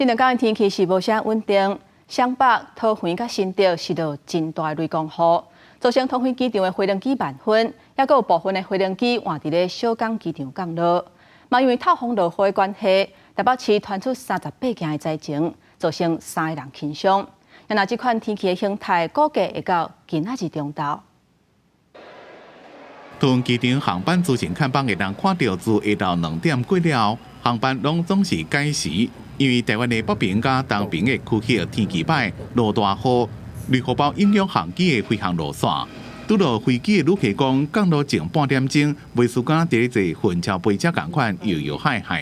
這兩工天氣是無啥穩定，雙北、桃園佮新竹是落真大雷公雨，造成桃園機場的飛行機慢分，抑閣有部分的飛行機換佇咧小港機場降落。嘛因為透風落雨的關係，台北市傳出38件的災情，造成三个人輕傷。若這款天氣的形態，估計會到今仔日中晝。桃園機場航班資訊看板會當看著，自下晝2點過了，航班攏總是改時。因為台灣的北邊佮東邊的區域天氣䆀，落大雨，雷雨胞影響航機的飛行路線。拄落飛機的旅客講，降落前半點鐘，袂輸敢佇咧坐雲霄飛車仝款搖搖晃晃。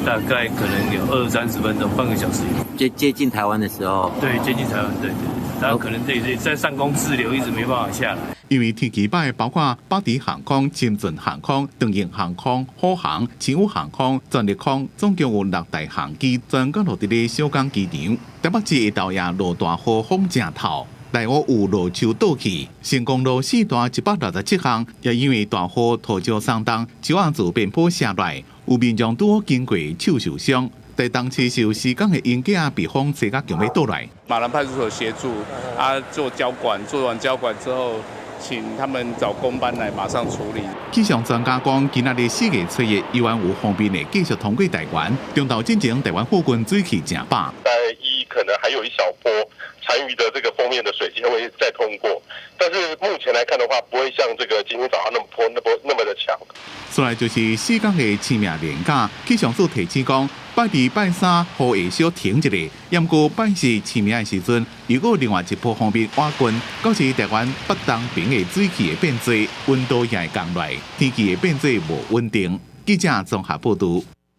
大概可能有二三十分鐘，半個小時。接近台灣的時候。對，接近台灣，對對。然後可能對對，在上空滯留，一直沒辦法下來。因為天氣䆀，包括百迪航空、深圳航空、長榮航空、虎航、星宇航空、全日空，總共有六台航機全降落佇咧小港機場。台北市下晝也落大雨，風誠透，內湖有落樹倒去，成功路四段167巷，也因為大雨土石鬆動，樹仔自邊坡卸來，有民眾拄好經過，手受傷。台東市受時工的鷹架被風吹甲強欲倒來。馬蘭派出所協助啊做交管，做完交管之後，請他們找工班來馬上處理。氣象專家講，今仔日4月初一，依然有鋒面會繼續通過台灣，中晝進前台灣附近水汽誠飽。禮拜一可能還有一小波殘餘的這個鋒面的水汽會再通過，但是目前來看的話，不會像這個今天早上那麼波那波那麼的強。再來就是四工的清明連假，氣象署提醒講，拜二、拜三雨會小停一下，毋過拜四清明的時陣，又閣另外一波鋒面倚近，到時台灣北東邊的水汽會變濟，溫度也會降落來，天氣會變做無穩定。記者綜合報導。